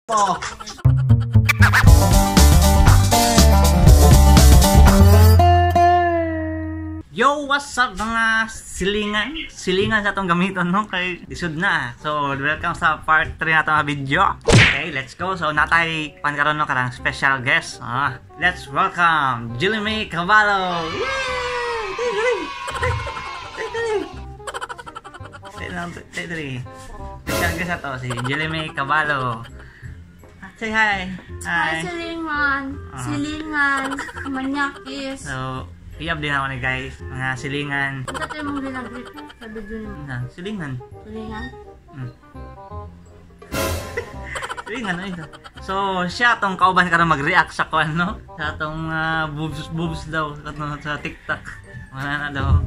Oh. Yo, what's up, mga silingan? Silingan sa atong gamiton, no? Kay lisod na. So, welcome sa part 3 na itong video. Okay, let's go. So, natay pan karon, no, karang special guest. Ah, let's welcome Jilly Cavallo. Yay! Special guest na to, si Jilly Cavallo. Say hi. Hi, silingan. Ah. Silingan. Manyakis. So, iyab din ako ni guys. Mga silingan. Ano tayo mong ginagrit sa video niyo? Na, silingan. Silingan? Silingan, ano ito? So, siya atong kauban karon mag-react sa kuan, no? Sa atong boobs, boobs daw sa TikTok. Wala na daw.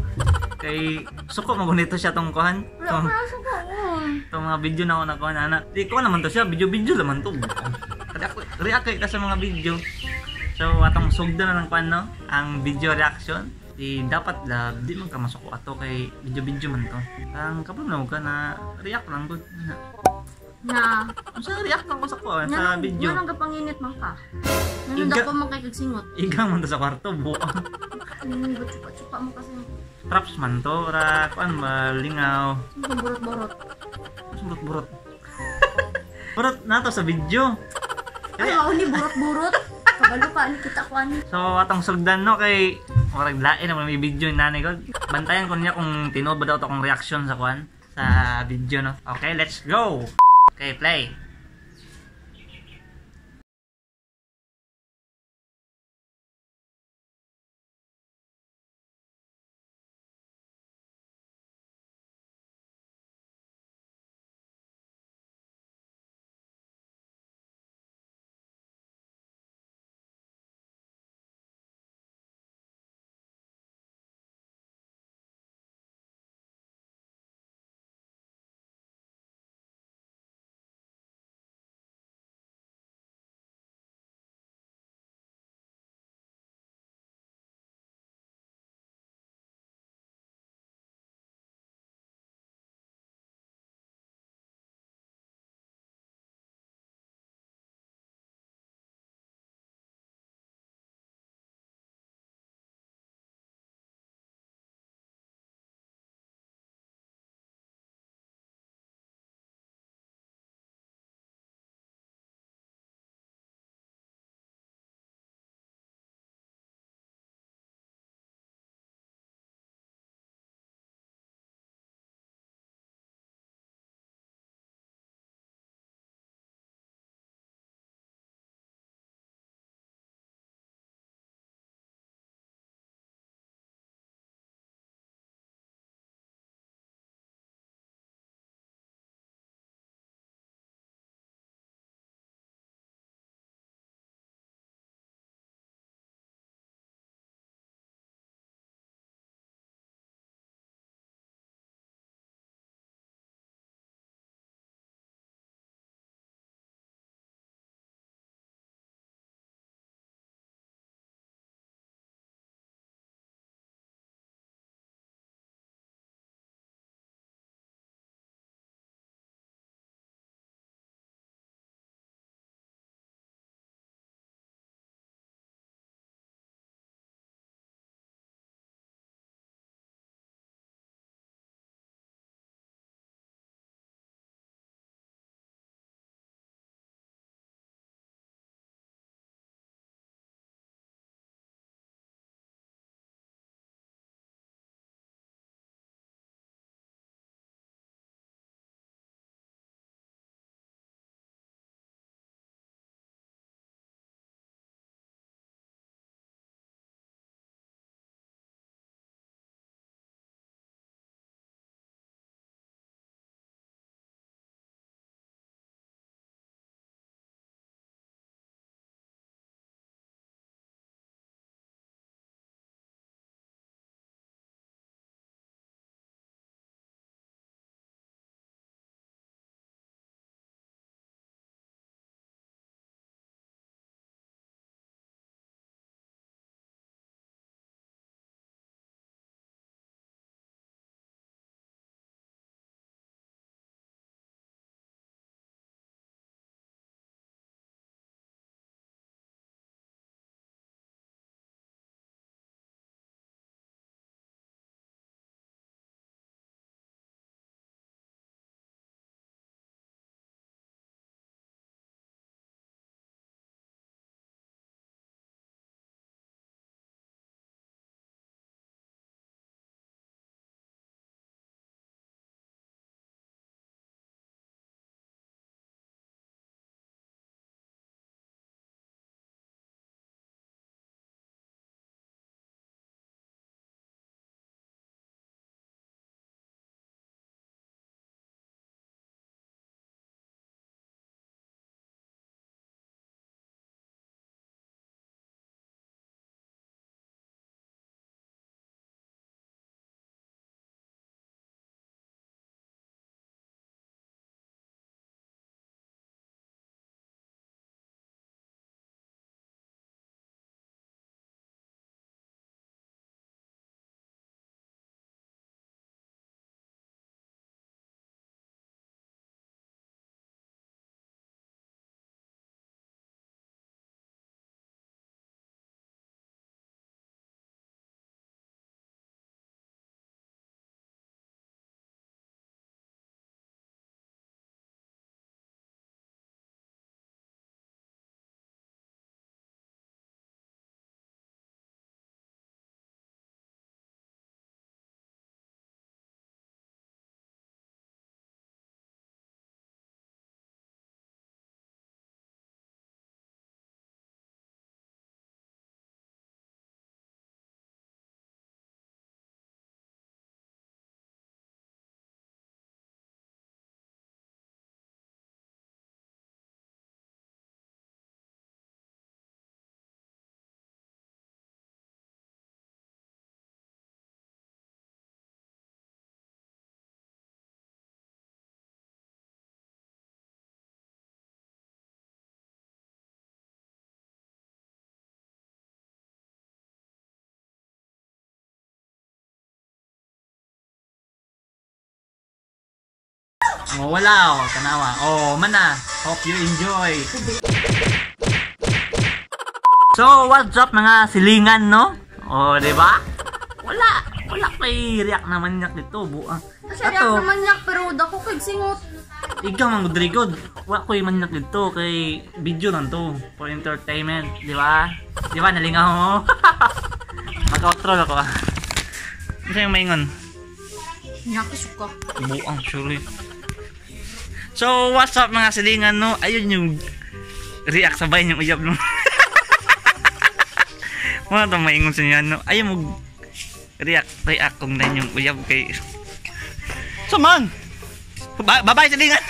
Kay suko mo gunito siya tong kuan. Wala ko na suko. Itong mga video na ako na kuan ana. Di ko naman to siya, video-video naman to. React kay ka sa mga video. So atong sugdan na lang kuan, no, ang video reaction. Di dapat la di man ka masuko ato kay video-video man to. Ang kabalo na ka na react lang gud. Na. Unsa react lang ko sa kuan sa video? Nganong gapanginit man ka? Nganong dako man kay kagsingot? Iga man to sa kwarto buang. Chupa-chupa mo kasi. Traps man to ra kuan malingaw. Burot-burot. Burot-burot. Burot na to sa video. Ay, mao ni burot-burot. Kabalo ka, ani kita ko ani. So atong sugdan, no, kay murag lain naman may video ni nanay ko. Bantayan ko niya kung tinuod ba daw to akong reaction sa kuan sa video, no. Okay, let's go. Okay, play. Oh, wala oh, tanawa. Oh, mana. Hope you enjoy. So, what's up, mga silingan, no? Oh, di ba? Wala. Wala kay react naman niya dito, buang. Kasi react naman niya, pero dako kay singot. Ikaw man Rodrigo, wa ko'y manyak dito kay video lang to for entertainment, di ba? Di ba nalingaw mo? Mag-outro ako ah. Ano yung maingon? Nakisuka. Buang sure. So, what's up, mga silingan, no? Ayun yung react sabay yung uyab, no. Mga to maingon sa inyo, no? Ayun mo react, react kung na yung uyab kay. So man. Bye-bye, silingan.